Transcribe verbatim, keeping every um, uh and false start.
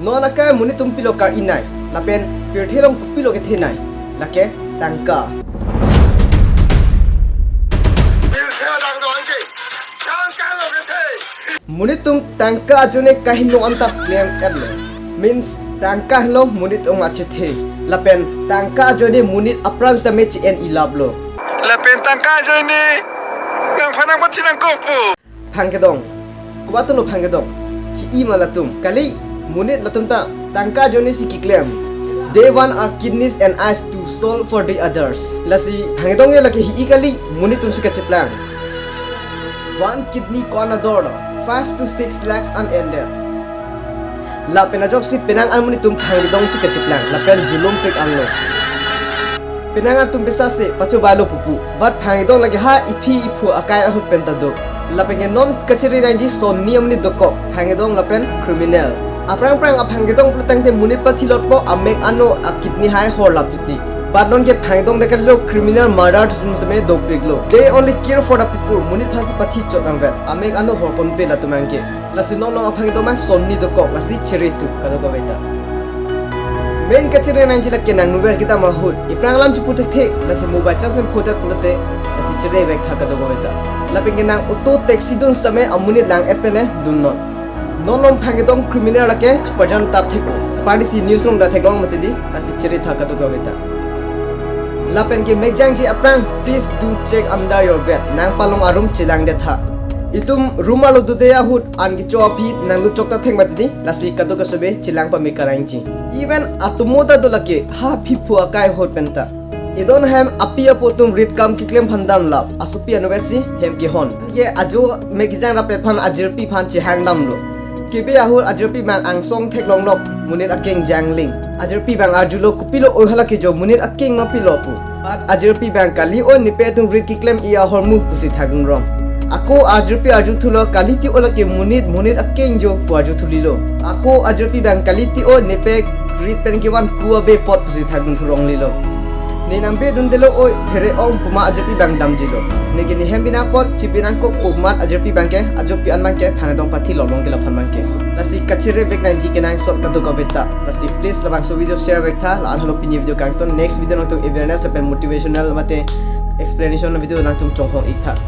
Non akai monit atum pilo kar-inai, lapen pirthe along kopilo kethenei, lake tangka. Monit atum tangka ajoine kaheno anta klem-etlo. Means tangka henlo monit atum achethe. Lapen tangka ajoine monit apran sitame che-en-i laplo. Lapen tangka ajoine nangphan nangpachinangkokpo. Phang kedong. Komatlo phang kedong? Hi-i ma latum. Kali, monit latum ta tangka ajoine si keklem. They want our kidneys and eyes to sell for the others. Lasi phang kedong ya lake hi-i kali, monit atum si kacheplang. One kidney ko-an ador lo, five to six lakhs an ended. Lapen ajoksi penang an monit atum phang kedong si kacheplang, lapen julum pik anlo. Penang atum pisa si pachobailo pupu. But phang kedong lake ha iphi iphu akai ahut pen ta do. Lapen ke non kachere nangji sonni amonit dokok, phang kedong lapen criminal. Aphrang phrang aphang kedong pulo tangte monit pathilotpo, amek ano akidney hai horlap titi. But non ke phang kedong dekalo, criminal murder atum sitame dopiklo. They only care for the people. Monit aphansi pathichot nangvet. Amek ano horponpe latum anke. Lasi non along aphang kedong mang sonni dokok, lasi chere tu kadokave ta. Main kachere nangji lake nangnuver kedam ahut. Iphrang alam chepu thekthe, lasi mobile charge pen phodet pulote, lasi chere vek tha kadokave ta. Lapen ke nang auto taxi dun sitame amonit lang-et pen le dunnon. Non along phang kedong criminal lake chepajan tap thepo. Party si news along ta theklong mati di, lasi chere tha kadokave ta. Lapen ke mekjangji aphrang, please do check under your bed. Nangpalong arum chelangdet tha. Itum room arlo dode ahut an kecho aphi nanglut chok ta thek mati di, lasi kadokave sitame chelang pame karangji. Even atomo ta do lake, ha iphi iphu akai ahut pen ta. Idon hem api apo atum rit kam keklem aphan damlap, asopi anvetsi hem kehon. Ke ajo mekjang rapet aphan ajirpi aphan chehang damlo. Kebe ahut ajirpi abang angsong theklonglok, monit akeng jangling. Ajirpi abang arjulo kopilo oi hala kejo, monit akeng ma pilo pu. But ajirpi abang kali, o nepe atum rit keklem-i ahormu pusi thakdun rong. Ako ajirpi arjuthulo kali ti o lake monit, monit akeng jo pu arjuthulilo. Ako ajirpi abang kali ti o nepe rit pen kevan ku abe apot pusi thakdun thu ronglilo. Ne nangbe dundelo oi, phere ong puma ajirpi abang damjilo. Neke ne hem bina apot chibinangkok pu amat ajirpi abang ke, ajopi an abang ke phang kedong pathilot long ke laphan abang ke. Lasi kachere vek nangji kenangsot kadokave ta. Lasi please labangso video share vek tha, la-an helo pini video kangton, next video nangtum awareness lapen motivational mate explanation video nangtum chonghong-ik tha.